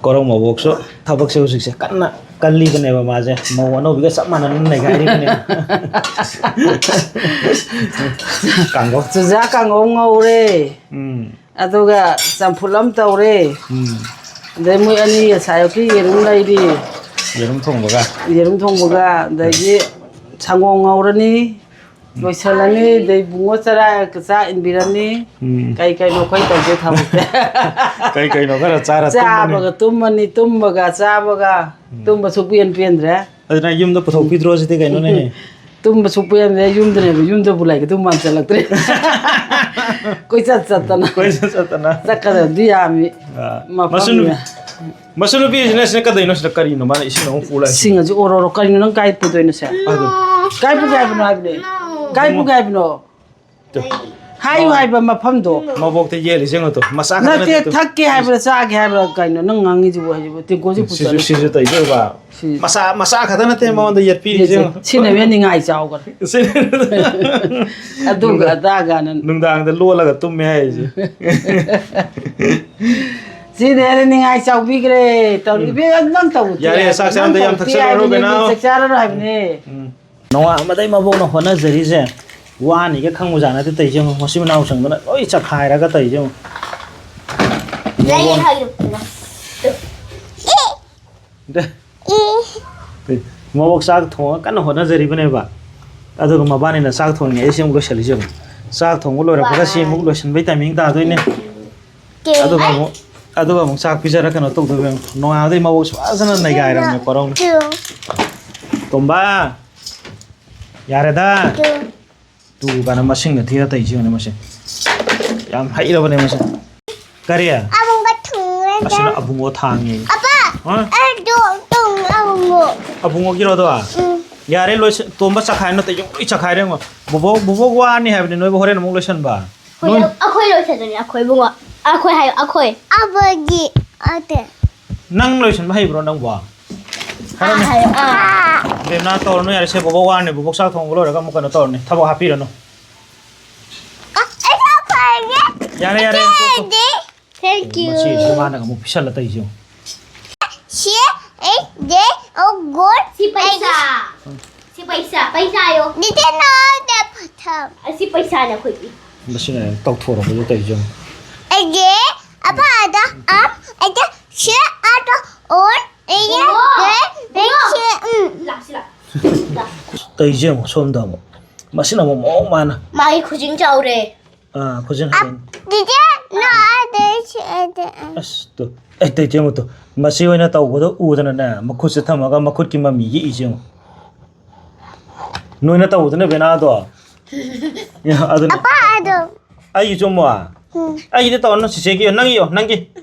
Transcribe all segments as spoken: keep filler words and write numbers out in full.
ꯀꯣꯔꯧ ꯃꯕꯣꯛꯁꯨ ꯊꯕꯛꯁꯦ ꯍꯧꯖꯤꯛꯁꯦ ꯀꯟꯅ ꯀꯜꯂꯤꯕꯅꯦꯕ ꯃꯥꯁꯦ꯫ ꯃꯧ ꯑꯅꯧꯕꯤꯒ ꯆꯞ ꯃꯥꯟꯅꯅ ꯅꯩꯒꯥꯏꯔꯤꯕꯅꯦꯕ꯫ ꯀꯥꯡꯒꯧ꯫ ꯆꯨꯖꯥꯛ ꯀꯥꯡꯒꯧ ꯉꯧꯔꯦ꯫ ꯎꯝ꯫ ꯑꯗꯨꯒ ꯆꯝꯐꯨꯠ ꯑꯃ ꯇꯧꯔꯦ꯫ ꯎꯝ꯫ ꯑꯗꯩ ꯃꯣꯏ ꯑꯅꯤ ꯉꯁꯥꯏ ꯑꯌꯨꯛꯀꯤ ꯌꯦꯔꯨꯝ ꯂꯩꯔꯤ꯫ ꯌꯦꯔꯨꯝ ꯊꯣꯡꯕꯒ꯫ ꯌꯦꯔꯨꯝ ꯊꯣꯡꯕꯒ, ꯑꯗꯒꯤ ꯁꯪꯒꯣꯝ ꯉꯧꯔꯅꯤ꯫ ꯂꯣꯏꯁꯜꯂꯅꯤ꯫ ꯑꯗꯩ ꯕꯨꯡꯉꯣ ꯆꯔꯥ ꯆꯥꯛ ꯏꯟꯕꯤꯔꯅꯤ꯫ ꯎꯝ꯫ ꯀꯩ ꯀꯩꯅꯣ ꯑꯩꯈꯣꯏ ꯇꯧꯗꯣꯏ ꯊꯕꯛꯁꯦ꯫ ꯀꯩ ꯀꯩꯅꯣ ꯈꯔ ꯆꯥꯔ ꯇꯨꯝꯃꯅꯤ꯫ ꯆꯥꯕꯒ ꯇꯨꯝꯃꯅꯤ, ꯇꯨꯝꯕꯒ ꯆꯥꯕꯒ꯫ ꯎꯝ꯫ ꯇꯨꯝꯕ ꯁꯨꯛꯄꯦꯟ ꯄꯦꯟꯗ꯭ꯔꯦ꯫ ꯑꯗꯨꯅ ꯌꯨꯝꯗ ꯄꯨꯊꯣꯛꯄꯤꯗ꯭ꯔꯣ ꯁꯤꯗꯤ ꯀꯩꯅꯣꯅꯦ꯫ ꯇꯨꯝꯕ ꯁꯨꯛꯄꯦꯟ ꯄꯦꯟꯗ꯭ꯔꯦ, ꯌꯨꯝꯗꯅꯦꯕ, ꯌꯨꯝꯗꯕꯨ ꯂꯩꯒꯗꯧ ꯃꯥꯟꯁꯤꯜꯂꯛꯇ꯭ꯔꯦ꯫ ꯀꯣꯏꯆꯠ ꯆꯠꯇꯅ꯫ ꯀꯣꯏꯆꯠ ꯆꯠꯇꯅ꯫ ꯆꯠꯀꯗꯕꯗꯤ ꯌꯥꯝꯃꯤ꯫ ꯑꯥ꯫ ꯃꯐꯝ ꯃꯁꯨ ꯅꯨꯄꯤ-, ꯃꯁꯨ ꯅꯨꯄꯤꯁꯤꯅ ꯁꯤꯅ ꯀꯗꯩꯅꯣ ꯁꯤꯗ ꯀꯔꯤꯅꯣ ꯃꯥꯅ ꯏꯁꯤꯡ ꯑꯃꯨꯛ ꯄꯨ ꯂꯥꯛꯏꯁꯤꯅ? ꯏꯁꯤꯡ ꯑꯁꯤ ꯑꯣꯔꯣꯔꯣ꯫ ꯀꯔꯤꯅꯣ ꯅꯪ ꯀꯥꯏ ꯄꯨꯗꯣꯏꯅꯣ ꯁꯦ? ꯑꯗꯨ꯫ ꯀꯥꯏ ꯄꯨꯒꯦ ꯍꯥꯏꯕꯅꯣ ꯍꯥꯏꯕꯅꯦ? ꯀꯥꯏ ꯄꯨꯒꯦ ꯍꯥꯏꯕꯅꯣ? ꯇꯨ꯫ ꯍꯥꯏꯌꯨ ꯍꯥꯏꯕ ꯃꯐꯝꯗꯣ꯫ ꯃꯕꯣꯛꯇ ꯌꯦꯜꯂꯤꯁꯦ ꯌꯦꯡꯉꯣ ꯇꯨ꯫ ꯃꯆꯥ ꯈꯛꯇ ꯅꯠꯇꯦ, ꯅꯠꯇꯦ ꯇꯨ꯫ ꯊꯛꯀꯦ ꯍꯥꯏꯕ꯭ꯔꯥ ꯆꯥꯒꯦ ꯍꯥꯏꯕ꯭ꯔꯥ ꯀꯩꯅꯣ ꯅꯪ ꯉꯥꯡꯉꯤꯁꯤꯕꯨ ꯍꯥꯏꯁꯤꯕꯨ? ꯇꯦꯡꯀꯣꯠꯁꯤ ꯁꯤꯁꯨ, ꯄꯨꯁꯜꯂꯨ꯫ ꯁꯤꯁꯨ ꯇꯧꯗꯣꯏꯕ꯫ ꯁꯤ꯫ ꯃꯆꯥ, ꯃꯆꯥ ꯈꯛꯇ ꯅꯠꯇꯦ ꯃꯉꯣꯟꯗ ꯌꯦꯠꯄꯤꯔꯤꯁꯦ ꯌꯦꯡꯉꯣ꯫ ꯁꯤꯅ ꯍꯦꯟꯅ ꯅꯤꯡꯉꯥꯏ ꯆꯥꯎꯈ꯭ꯔꯦ꯫ ꯁꯤ-, ꯑꯗꯨꯒ ꯅꯨꯡꯗꯥꯡ-, ꯑꯗꯥꯒꯅ꯫ ꯅꯨꯡꯗꯥꯡꯗ ꯂꯣꯜꯂꯒ ꯇꯨꯝꯃꯦ ꯍꯥꯏꯁꯦ꯫ ꯁꯤꯅ ꯍꯦꯟꯅ ꯅꯤꯡꯉꯥꯏ ꯆꯥꯎꯕꯤꯈ꯭ꯔꯦ꯫ ꯇꯧꯔꯤ-, ꯎꯝ꯫ ꯏꯕꯦꯝꯃ, ꯅꯪ ꯇꯧꯕꯗꯤ ꯌꯥꯔꯦ, ꯌꯥꯏ꯫ ꯆꯥꯛ ꯅꯪ ꯆꯥꯔꯝꯗ ꯌꯥꯝ ꯇꯧꯕꯗꯤ ꯊꯛꯆꯜꯂꯨꯔꯣ ꯍꯥꯏꯕꯅꯦ, ꯀꯩꯅꯣ꯫ ꯃꯤ ꯆꯥꯛ ꯆꯥꯔꯔꯣꯏ ꯍꯥꯏꯕꯅꯦ꯫ ꯎꯝ꯫ ꯅꯣꯡꯉꯥꯟꯕꯗꯩ ꯃꯕꯣꯛꯅ ꯍꯣꯠꯅꯖꯔꯤꯁꯦ ꯋꯥꯅꯤꯒ ꯈꯪꯕꯖꯥꯠ ꯅꯠꯇꯦ ꯇꯧꯔꯤꯁꯦ ꯌꯦꯡꯉꯣ꯫ ꯃꯁꯤ ꯃꯅꯥꯎꯁꯤꯡꯗꯨꯅ ꯂꯣꯏ ꯆꯈꯥꯏꯔꯒ ꯇꯧꯔꯤꯁꯦ ꯌꯦꯡꯉꯣ꯫ ꯂꯩ ꯃꯕꯣꯛ-, ꯍꯥꯏꯔꯛꯄꯅ꯫ ꯗꯦ꯫ ꯃꯕꯣꯛ ꯆꯥꯛ ꯊꯣꯡꯉꯒ ꯀꯟꯅ ꯍꯣꯠꯅꯖꯔꯤꯕꯅꯦꯕ꯫ ꯑꯗꯨꯒ ꯃꯕꯥꯅꯤꯅ ꯆꯥꯛ ꯊꯣꯡꯉꯤꯉꯩꯗ ꯁꯤ ꯑꯃꯨꯛ ꯂꯣꯏꯁꯤꯜꯂꯤꯁꯦ ꯌꯦꯡꯉꯣ꯫ ꯆꯥꯛ ꯊꯣꯡꯕ ꯂꯣꯏꯔꯛꯄꯗ ꯁꯤ ꯑꯃꯨꯛ ꯂꯣꯏꯁꯤꯟꯕꯩ timing ꯇꯥꯗꯣꯏꯅꯦ꯫ ꯑꯗꯨꯒ ꯑꯃꯨꯛ, ꯑꯗꯨꯒ ꯑꯃꯨꯛ ꯆꯥꯛ ꯄꯤꯖꯔ ꯀꯩꯅꯣ ꯇꯧꯗꯣꯏꯕ ꯌꯦꯡꯉꯣ꯫ ꯅꯣꯡꯉꯥꯟꯕꯗꯩ ꯃꯕꯣꯛꯁꯦ ꯐꯖꯅ ꯅꯩꯒꯥꯏꯔꯕꯅꯦ ꯀꯣꯔꯧꯅ꯫ ꯇꯣꯝꯕ! ꯌꯥꯔꯦꯗ꯫ ꯇꯨ꯫ ꯇꯨ ꯀꯥꯏꯅ ꯃꯁꯤꯡꯒ ꯊꯤꯔ ꯇꯧꯔꯤꯁꯤ ꯌꯦꯡꯉꯨꯅꯦ ꯃꯁꯤ꯫ ꯌꯥꯝ ꯍꯩꯔꯕꯅꯦ ꯃꯁꯤ꯫ ꯀꯔꯤ? ꯑꯕꯨꯡꯒ ꯊꯨꯡꯉꯦꯗ꯫ ꯑꯁꯤꯅ ꯑꯕꯨꯡꯉꯣ ꯊꯥꯡꯉꯦ꯫ ꯑꯄꯥ, ꯍꯥ? ꯑꯩ ꯇꯨ-, ꯇꯨꯡ ꯑꯕꯨꯡꯉꯣ꯫ ꯑꯕꯨꯡꯉꯣꯒꯤꯔꯣ ꯑꯗꯣ? ꯎꯝ꯫ ꯌꯥꯔꯦ, ꯂꯣꯏꯁ-, ꯇꯣꯝꯕ ꯆꯈꯥꯏꯅ ꯇꯧ-, ꯂꯣꯏ ꯆꯈꯥꯏꯔꯦ ꯌꯦꯡꯉꯣ꯫ ꯕꯣꯕꯣꯛ, ꯕꯣꯕꯣꯛ ꯋꯥꯅꯤ ꯍꯥꯏꯕꯅꯤ ꯅꯣꯏꯕꯨ ꯍꯣꯔꯦꯟ ꯑꯃꯨꯛ ꯂꯣꯏꯁꯟꯕ꯫ ꯍꯣꯏ, ꯅꯣꯏ ꯑꯩꯈꯣꯏ ꯂꯣꯏꯁꯟꯗꯣꯏꯅꯦ, ꯑꯩꯈꯣꯏ ꯏꯕꯨꯡꯉꯣ꯫ ꯑꯩꯈꯣꯏ ꯍꯥꯏꯌꯣ, ꯑꯩꯈꯣꯏ꯫ ꯑꯕꯣꯛꯀꯤ ꯑꯇꯦ꯫ ꯅꯪ ꯂꯣꯏꯁꯟꯕ ꯍꯩꯕ꯭ꯔꯣ ꯅꯪꯕꯣ? ꯑꯥ ꯍꯥꯏꯔꯣꯅꯦ꯫ ꯍꯥꯏꯌꯣ, ꯑꯥ꯫ ꯕꯦꯝꯅꯥ ꯇꯧꯔꯅꯨ ꯌꯥꯔꯦ, ꯁꯦ ꯕꯣꯕꯣꯛ ꯋꯥꯔꯅꯤ, ꯕꯣꯕꯣꯛ ꯆꯥꯛ ꯊꯣꯡꯕ ꯂꯣꯏꯔꯒ ꯑꯃꯨꯛ ꯀꯩꯅꯣ ꯇꯧꯔꯅꯤ, ꯊꯕꯛ ꯍꯥꯞꯄꯤꯔꯅꯨ꯫ ꯑ, ꯑꯩ ꯆꯥꯛ ꯊꯣꯡꯉꯒꯦ꯫ ꯌꯥꯔꯦ, ꯌꯥꯔꯦ, ꯇꯣꯛ, ꯇꯣꯛ꯫ ꯏꯆꯦꯗꯤ? Thank you. ꯃꯆꯦꯁꯤꯅ ꯃꯥꯅꯒ ꯑꯃꯨꯛ ꯄꯤꯁꯜꯂ ꯇꯧꯔꯤꯁꯦ ꯌꯦꯡꯉꯨ꯫ Here is the award. ꯁꯤ ꯄꯩꯁꯥ꯫ ꯁꯤ ꯄꯩꯁꯥ, ꯄꯩꯁꯥ ꯍꯥꯏꯌꯣ꯫ Did you know the bottom? ꯑꯁꯤ ꯄꯩꯁꯥꯅꯦ ꯑꯩꯈꯣꯏꯒꯤ꯫ ꯃꯁꯤꯅ ꯇꯧꯊꯣꯔꯛꯄꯗꯣ ꯇꯧꯔꯤꯁꯦ ꯌꯦꯡꯉꯨ꯫ Again, ꯑꯄꯥꯗ, um, ꯑꯗ, share ꯑꯗ, or, ꯑꯩꯒꯤ, ꯕꯨꯡꯉꯣ! ꯗꯦ, ꯕꯨꯡꯉꯣ! ꯗꯦ, ꯎꯝ꯫ ꯂꯥꯛꯁꯤ, ꯂꯥꯛ꯫ ꯇꯧꯔꯤꯁꯦ ꯌꯦꯡꯉꯨ ꯁꯣꯝꯗ ꯑꯃꯨꯛ꯫ ꯃꯁꯤꯅ ꯑꯃꯨꯛ ꯃꯑꯣꯡ ꯃꯥꯅ꯫ ꯃꯥꯒꯤ ꯈꯨꯖꯤꯟ ꯆꯥꯎꯔꯦ꯫ ꯑꯥ, ꯈꯨꯖꯤꯟ ꯍꯥꯏꯗꯣꯛ- Did you know this? ꯑꯁ, ꯇꯨ꯫ ꯑꯦ, ꯇꯩ, ꯌꯦꯡꯉꯨ ꯇꯨ꯫ ꯃꯁꯤ ꯑꯣꯏꯅ ꯇꯧꯕꯗꯣ ꯎꯗꯅꯅꯦ, ꯃꯈꯨꯠꯁꯦ ꯊꯝꯃꯒ ꯃꯈꯨꯠꯀꯤ ꯃꯃꯤ ꯌꯦꯛꯏꯁꯦ ꯌꯦꯡꯉꯨ꯫ ꯅꯣꯏꯅ ꯇꯧꯕꯗꯨꯅ ꯕꯦꯅꯥꯗꯣ꯫ ꯑꯗꯨꯅ ꯑꯄꯥ, ꯑꯗꯣ꯫ ꯑꯩꯒꯤꯁꯨ ꯑꯃꯨꯛ? ꯎꯝ꯫ ꯑꯩꯒꯤꯗꯤ ꯇꯧꯔꯅꯨ, ꯆꯤꯆꯦꯒꯤ, ꯅꯪꯒꯤ ꯌꯦꯛꯑꯣ, ꯅꯪꯒꯤ꯫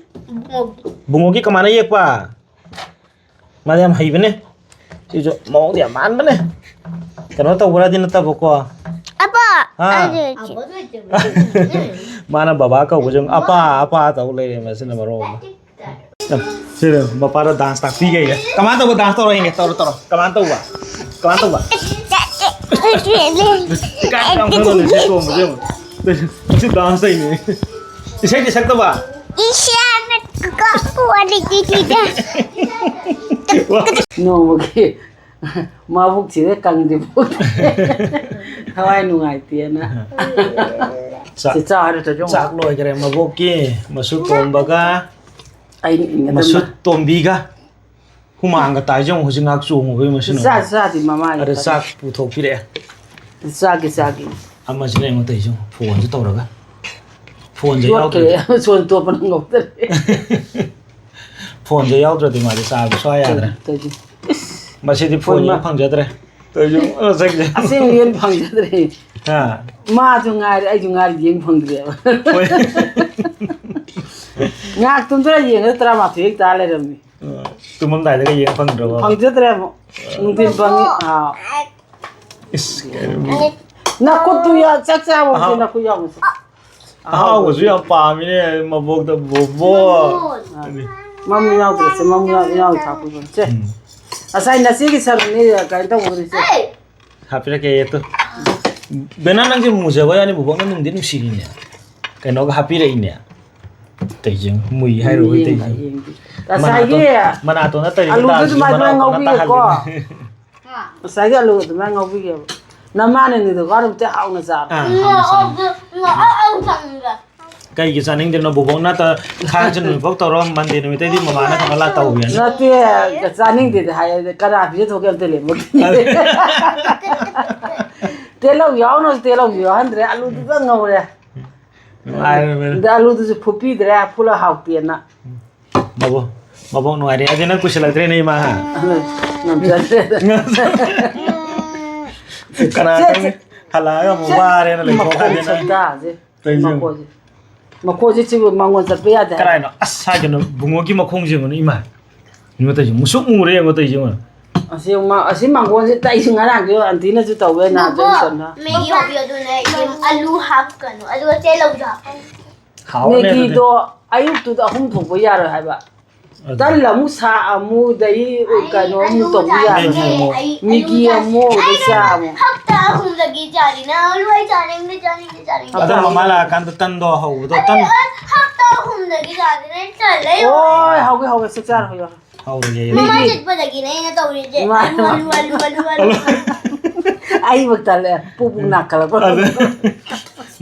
ꯕꯨꯡꯉꯣꯒꯤ꯫ ꯕꯨꯡꯉꯣꯒꯤ ꯀꯃꯥꯏꯅ ꯌꯦꯛꯄ? ꯃꯥꯗꯤ ꯌꯥꯝ ꯍꯩꯕꯅꯦ꯫ ꯁꯤꯁꯨ ꯃꯑꯣꯡꯗꯤ ꯌꯥꯝ ꯃꯥꯟꯕꯅꯦ꯫ ꯀꯩꯅꯣ ꯇꯧꯕ꯭ꯔꯗꯤ ꯅꯠꯇꯕꯀꯣ꯫ ꯑꯄꯥ, ꯍꯥ? ꯑꯗꯨ ꯏꯆꯦ꯫ ꯃꯥꯅ ꯕꯕꯥ ꯀꯧꯕꯁꯨ ꯑꯄꯥ, ꯑꯄꯥ ꯇꯧ ꯂꯩꯔꯦ ꯃꯁꯤꯅ ꯃꯔꯣꯜ ꯑꯃ꯫ ꯁꯤꯗ ꯃꯄꯥꯗ dance ꯇꯥꯛꯄꯤꯒꯦ꯫ ꯀꯃꯥꯏꯅ ꯇꯧꯕ dance ꯇꯧꯔꯣ ꯌꯦꯡꯒꯦ꯫ ꯇꯧꯔꯣ, ꯇꯧꯔꯣ꯫ ꯀꯃꯥꯏꯅ ꯇꯧꯕ? ꯀꯃꯥꯏꯅ ꯇꯧꯕ? ꯀꯥꯏ ꯌꯥꯝ ꯈꯪꯗꯕꯅꯦ ꯁꯤ ꯆꯣꯡꯕꯁꯦ ꯌꯦꯡꯉꯣ꯫ ꯁꯤ dance ꯇꯧꯔꯤꯅꯦ꯫ ꯏꯁꯩꯗꯤ ꯁꯛꯇꯕ? ꯏꯁꯩꯅ ꯀꯞꯄ ꯋꯥꯔꯤꯗꯨꯗ꯫ ꯅꯣꯡꯃꯒꯤ ꯃꯕꯨꯛꯁꯤꯗ ꯀꯪꯗ꯭ꯔꯤ ꯐꯥꯎꯗꯤ ꯊꯋꯥꯏ ꯅꯨꯡꯉꯥꯏꯇꯦꯅ꯫ ꯆꯥꯛ, ꯁꯤ ꯆꯥ ꯍꯥꯏꯔ ꯆꯠꯆꯧ꯫ ꯆꯥꯛ ꯂꯣꯏꯈ꯭ꯔꯦ꯫ ꯃꯕꯣꯛꯀꯤ ꯃꯁꯨ ꯇꯣꯝꯕꯒ ꯑꯩ ꯏꯪꯒꯗꯕ꯫ ꯃꯁꯨ ꯇꯣꯝꯕꯤꯒ ꯍꯨꯃꯥꯡꯒ ꯇꯥꯏꯁꯦ ꯌꯦꯡꯉꯨ꯫ ꯍꯧꯖꯤꯛ ꯉꯥꯏꯍꯥꯛ ꯆꯣꯡꯉꯨꯕꯩ ꯃꯁꯤ ꯆꯥ-, ꯆꯥꯗꯦ ꯃꯃꯥꯒꯤ ꯑꯗ ꯈꯜꯂꯤ꯫ ꯆꯥꯛ ꯄꯨꯊꯣꯛꯄꯤꯔꯛꯑꯦ꯫ ꯆꯥꯒꯦ, ꯆꯥꯒꯦ꯫ ꯑꯃꯁꯤꯅ ꯑꯩꯉꯣꯟꯗ ꯇꯧꯔꯤꯁꯦ ꯌꯦꯡꯉꯨ, ꯐꯣꯟꯁꯦ ꯇꯧꯔꯒ꯫ ꯐꯣꯟꯁꯦ ꯌꯣꯠꯈ꯭ꯔꯦ꯫ ꯌꯥꯎꯗ꯭ꯔꯗꯤ꯫ ꯐꯣꯟ ꯇꯣꯞꯄꯅ ꯉꯝꯗ꯭ꯔꯦ꯫ ꯐꯣꯟꯁꯦ ꯌꯥꯎꯗ꯭ꯔꯗꯤ ꯃꯥꯗꯤ ꯆꯥꯕ ꯁꯨꯡꯌꯥ ꯌꯥꯗ꯭ꯔꯦ꯫ ꯇꯧꯔꯤꯁꯦ꯫ ꯃꯁꯤꯗꯤ ꯐꯣꯟ ꯐꯣꯟ ꯌꯦꯡ ꯃ-, ꯐꯪꯖꯗ꯭ꯔꯦ꯫ ꯇꯧꯔꯤꯁꯦ ꯌꯦꯡꯉꯨ, ꯃꯁꯛꯁꯦ꯫ ꯑꯁꯦꯡꯕ ꯌꯦꯡ ꯐꯪꯖꯗ꯭ꯔꯦ꯫ ꯍꯥ? ꯃꯥꯁꯨ ꯉꯥꯏꯔꯦ, ꯑꯩꯁꯨ ꯉꯥꯏꯔꯦ, ꯌꯦꯡ ꯐꯪꯗ꯭ꯔꯦꯕ꯫ ꯍꯣꯏ꯫ ꯉꯥꯏꯍꯥꯛ ꯇꯨꯝꯊꯔ ꯌꯦꯡꯉꯗꯤ ꯇꯔꯥꯃꯥꯊꯣꯏ ꯍꯦꯛ ꯇꯥ ꯂꯩꯔꯝꯃꯤ꯫ ꯑ, ꯇꯨꯝꯃꯝꯗꯥꯏꯗꯒ ꯌꯦꯡ ꯐꯪꯗ꯭ꯔꯕ? ꯐꯪꯖꯗ꯭ꯔꯦ ꯑꯃꯨꯛ꯫ ꯅꯨꯡꯊꯤꯜ ꯐꯪꯉꯤ꯫ ꯑꯥ꯫ ꯏꯁ, ꯀꯩꯅꯣ꯫ ꯅꯈꯨꯠꯇꯨ ꯌꯥ-, ꯆꯥꯛ ꯆꯥꯕ ꯑꯍꯥꯎ-, ꯅꯈꯨꯠ ꯌꯥꯎꯕꯁꯦ꯫ ꯑꯍꯥꯎꯕꯁꯨ ꯌꯥꯝ ꯄꯥꯝꯃꯤꯅꯦ ꯃꯕꯣꯛꯇ ꯕꯣꯕꯣ꯫ ꯑꯥ꯫ ꯃꯃꯨ ꯌꯥꯎꯗ꯭ꯔꯁꯦ, ꯃꯃꯨ ꯌꯥꯎ-, ꯌꯥꯎ ꯊꯥꯛꯄꯤꯕ꯫ ꯁꯦ꯫ ꯎꯝ꯫ ꯉꯁꯥꯏ ꯅꯆꯦꯒꯤ ꯁꯔꯨꯛꯅꯦ ꯀꯩꯅꯣ ꯇꯧꯕꯗꯨꯁꯦ꯫ ꯍꯥꯞꯄꯤꯔꯛꯀꯦ, ꯌꯦ, ꯇꯨ꯫ ꯕꯦꯅꯥ, ꯅꯪꯁꯦ ꯃꯨꯖꯕ ꯌꯥꯅꯤ, ꯕꯣꯕꯣꯛꯅ ꯅꯨꯡꯗꯤ ꯅꯨꯡꯁꯤꯔꯤꯅꯦ꯫ ꯀꯩꯅꯣꯒ ꯍꯥꯞꯄꯤꯔꯛꯏꯅꯦ꯫ ꯇꯩꯖꯤꯡ ꯃꯨꯏ ꯍꯥꯏꯔꯨꯕꯩ ꯌꯦꯡꯒꯦ, ꯇꯩꯖꯤꯡ꯫ ꯌꯦꯡꯒꯦ꯫ ꯉꯁꯥꯏꯒꯤ ꯃꯅꯥꯇꯣꯟ-, ꯃꯅꯥꯇꯣꯟꯅ ꯇꯩꯔꯤꯕ ꯑꯂꯨꯗꯨ ꯗꯥꯜꯁꯤꯁꯨ ꯑꯗꯨꯃꯥꯏꯅ ꯃꯅꯥꯇꯣꯟꯅ ꯉꯧꯕꯤꯒꯦꯀꯣ꯫ ꯇꯥꯍꯜꯂꯤꯅꯦ꯫ ꯉꯁꯥꯏꯒꯤ ꯑꯂꯨ ꯑꯗꯨꯃꯥꯏꯅ ꯉꯧꯕꯤꯒꯦꯕ꯫ ꯅꯃꯥꯅ ꯅꯤꯗꯣ ꯉꯥꯔꯨꯝꯇ ꯍꯥꯎꯅ ꯆꯥꯔꯣ꯫ ꯑꯥ, ꯍꯥꯎꯅ ꯆꯥꯔꯣ꯫ ꯀꯩꯒꯤ ꯆꯥꯅꯤꯡꯗ꯭ꯔꯤꯅꯣ? ꯕꯣꯕꯣꯛꯅ ꯇ-, ꯊꯥꯡꯖ ꯅꯨꯃꯤꯠꯐꯥꯎ ꯇꯧꯔꯣ, ꯃꯟꯗꯦ ꯅꯨꯃꯤꯠꯇꯩꯗꯤ ꯃꯃꯥꯅ ꯊꯕꯛ ꯂꯥꯛ ꯇꯧꯒꯦꯅ꯫ ꯅꯠꯇꯦ, ꯆꯥꯅꯤꯡꯗꯦꯗꯤ ꯍꯥꯏ, ꯀꯅꯥ ꯄꯤꯖꯊꯣꯛꯀꯦ ꯑꯝꯇ ꯂꯦꯝꯃꯣ꯫ ꯇꯤꯜꯍꯧ ꯌꯥꯎꯅꯁꯨ ꯇꯤꯜꯍꯧꯁꯨ ꯌꯥꯎꯍꯟꯗ꯭ꯔꯦ, ꯑꯂꯨꯗꯨꯗ ꯉꯧꯔꯦ꯫ ꯅꯨꯡꯉꯥꯏꯔꯕꯅꯦ꯫ ꯑꯗ ꯑꯂꯨꯗꯨꯁꯨ ꯐꯨꯠꯄꯤꯗ꯭ꯔꯦ, ꯐꯨꯠꯂ ꯍꯥꯎꯇꯦꯅ꯫ ꯃꯕꯣꯛ, ꯃꯕꯣꯛ ꯅꯨꯡꯉꯥꯏꯔꯦ꯫ ꯑꯗꯨ ꯅꯪ ꯄꯨꯁꯤꯜꯂꯛꯇ꯭ꯔꯦꯅꯦ, ꯏꯃꯥ, ꯍꯥ? ꯉꯝꯖꯗ꯭ꯔꯦ꯫ ꯀꯅꯥ ꯁꯦ, ꯈꯪꯅꯤ? ꯁꯦ꯫ ꯍꯜꯂꯛꯑꯒ ꯑꯃꯨꯛ ꯁꯦ꯫ ꯋꯥꯔꯦꯅ ꯂꯩꯊꯣꯛꯈ꯭ꯔꯗꯤ ꯃꯈꯣꯡ ꯅꯪ꯫ ꯁꯛꯇꯥꯁꯦ꯫ ꯇꯧꯔꯤꯁꯦ ꯌꯦꯡꯉꯨ꯫ ꯃꯈꯣꯟꯁꯦ꯫ ꯃꯈꯣꯟꯁꯦ ꯁꯤꯕꯨ ꯃꯉꯣꯟ ꯆꯠꯄ ꯌꯥꯗꯦ ꯍꯥꯏꯕ꯫ ꯀꯔꯥꯏꯅꯣ? ꯑꯁ, ꯍꯥꯏꯒꯅꯨ, ꯕꯨꯡꯉꯣꯒꯤ ꯃꯈꯣꯡꯁꯦ ꯌꯦꯡꯉꯨꯅꯦ, ꯏꯃꯥ꯫ ꯌꯦꯡꯉꯣ ꯇꯧꯔꯤꯁꯦ, ꯃꯨꯁꯨꯛ ꯃꯨꯔꯦ ꯌꯦꯡꯉꯣ ꯇꯧꯔꯤꯁꯦ, ꯌꯦꯡꯉꯣ꯫ ꯑꯁꯤ ꯃ-, ꯑꯁꯤ ꯃꯥꯡꯒꯣꯟꯁꯦ ꯇꯩꯁꯤ ꯉꯔꯥꯡꯁꯨ ꯑꯟꯇꯤꯅꯁꯨ ꯇꯧꯋꯦ, ꯅꯍꯥꯟꯁꯨ ꯕꯣꯕꯣ, ꯇꯧꯅ꯫ ꯃꯦꯒꯤ ꯍꯧꯕꯤꯌꯣ, ꯑꯗꯨꯅ ꯑꯩ ꯑꯂꯨ ꯍꯥꯞꯀꯅꯨ, ꯑꯗꯨꯒ ꯇꯤꯜꯍꯧꯁꯨ ꯍꯥꯞꯀꯅꯨ꯫ ꯍꯥꯎꯕꯅꯦ ꯑꯗꯨꯗꯤ꯫ ꯃꯦꯒꯤꯗꯣ ꯑꯌꯨꯛꯇꯨꯗ ꯑꯍꯨꯝ ꯊꯣꯛꯄ ꯌꯥꯔꯣꯏ ꯍꯥꯏꯕ꯫ ꯑꯗꯨ꯫ ꯇꯟ ꯑꯃꯨꯛ ꯁꯥ ꯑꯃꯨꯛ, ꯑꯗꯩ ꯑꯩ ꯀꯩꯅꯣ ꯑꯂꯨ ꯑꯃꯨꯛ ꯇꯧꯕ ꯆꯥꯅꯤꯡꯗꯦ, ꯌꯥꯔꯣꯏ꯫ ꯃꯦꯒꯤ ꯑꯃꯨꯛ꯫ ꯑꯩ ꯑꯂꯨ ꯃꯤꯒꯤ ꯆꯥ-, ꯑꯃꯨꯛ, ꯑꯗꯩ ꯑꯩ ꯆꯥ ꯑꯃꯨꯛ꯫ ꯍꯞꯇꯥ ꯑꯍꯨꯝꯗꯒꯤ ꯆꯥꯔꯤ, ꯅꯪ ꯑꯂꯨ ꯑꯩ ꯆꯥꯅꯤꯡꯗꯦ, ꯆꯥꯅꯤꯡꯗꯦ, ꯆꯥꯅꯤꯡꯗꯦ꯫ ꯑꯗꯣ ꯃꯃꯥ ꯂꯥꯛꯑꯀꯥꯟꯗ ꯇꯟꯗꯣ ꯍꯧꯕꯗꯣ, ꯇꯟ꯫ ꯑꯩ ꯍꯞꯇꯥ ꯑꯍꯨꯝꯗꯒꯤ ꯆꯥꯔꯤ, ꯅꯪ ꯇꯜꯂꯦ꯫ ꯑꯣꯏ, ꯍꯧꯒꯦ, ꯍꯧꯒꯦ, ꯆꯥꯛ ꯆꯥꯔꯣ, ꯍꯧꯔꯣ꯫ ꯍꯧꯔꯒꯦ꯫ ꯃꯃꯥ ꯃꯤꯒꯤ ꯆꯠꯄꯗꯒꯤꯅꯦ ꯑꯩꯅ ꯇꯧꯔꯤꯁꯦ꯫ ꯃꯥ-, ꯑꯂꯨ, ꯑꯂꯨ, ꯑꯂꯨ, ꯑꯂꯨ, ꯑꯂꯨ꯫ ꯑꯩꯕꯨ ꯇꯜꯂꯦ꯫ ꯄꯨꯛ ꯄꯨꯛ ꯅꯥꯈꯠꯂꯛꯄ꯫ ꯑꯗꯨ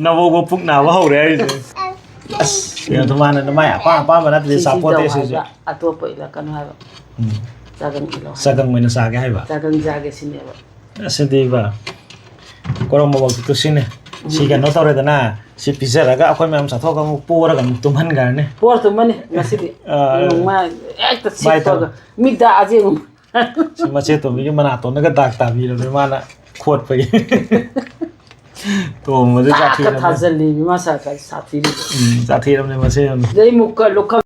ꯅꯕꯣꯛꯕꯨ ꯄꯨꯛ ꯅꯥꯕ ꯍꯧꯔꯦ ꯍꯥꯏꯔꯤꯁꯦ꯫ ꯑꯁ, ꯀꯩꯅꯣ, ꯃꯥꯅ ꯃꯥꯏ ꯑꯄꯥꯝ ꯑꯄꯥꯝꯕ ꯅꯠꯇ꯭ꯔꯗꯤ ꯁꯤ, ꯁꯤ ꯆꯥꯄꯣꯠꯇꯦ ꯇꯧ ꯁꯤꯁꯨ꯫ ꯍꯥꯏꯕ, ꯑꯇꯣꯞꯄ ꯏꯜꯂꯛꯀꯅꯨ ꯍꯥꯏꯕ꯫ ꯎꯝ꯫ ꯆꯥꯒꯪ ꯏꯜꯂꯣ ꯍꯥꯏꯕ꯫ ꯆꯥꯒꯪ ꯑꯣꯏꯅ ꯆꯥꯒꯦ ꯍꯥꯏꯕ꯫ ꯆꯥꯒꯪ ꯆꯥꯒꯦ ꯁꯤꯅꯦꯕ꯫ ꯑꯁꯤꯗꯤꯕ, ꯀꯣꯔꯣꯝ ꯃꯕꯣꯛꯇꯨ ꯁꯤꯅꯤ꯫ ꯁꯤ ꯎꯝ꯫ ꯀꯩꯅꯣ ꯇꯧꯔꯦꯗꯅ, ꯁꯤ ꯄꯤꯖꯔꯒ ꯑꯩꯈꯣꯏ ꯃꯌꯥꯝ ꯆꯥꯊꯣꯛꯑꯒ ꯑꯃꯨꯛ ꯄꯣꯔꯒ ꯑꯃꯨꯛ ꯇꯨꯝꯍꯟꯈ꯭ꯔꯅꯤ꯫ ꯄꯣꯔ ꯇꯨꯝꯃꯅꯤ ꯉꯁꯤꯗꯤ꯫ ꯑꯥ꯫ ꯅꯣꯡꯃ ꯍꯦꯛꯇ ꯃꯥꯏ ꯇꯧ-, ꯁꯤꯠꯄꯒ ꯃꯤꯠꯇ ꯑꯁꯤ ꯑꯃꯨꯛ꯫ ꯁꯤ ꯃꯆꯦ ꯇꯣꯝꯕꯤꯒꯤ ꯃꯅꯥꯇꯣꯟꯗꯒ ꯗꯥꯛ ꯇꯥꯕꯤꯔꯕꯅꯤ ꯃꯥꯅ ꯈꯣꯠꯄꯒꯤ꯫ ꯇꯣꯝꯕꯗꯤ ꯆꯥꯛꯀ ꯁꯥꯊꯤꯔꯕꯅꯤ꯫ ꯊꯥꯖꯜꯂꯤ, ꯃꯁꯥ ꯈꯔ ꯁꯥꯊꯤꯔꯤꯕ꯫ ꯎꯝ, ꯁꯥꯊꯤꯔꯕꯅꯤ ꯃꯆꯦ ꯌꯥꯝꯅ꯫ ꯑꯗꯩ ꯃꯨꯛꯀ ꯂꯨꯈꯝ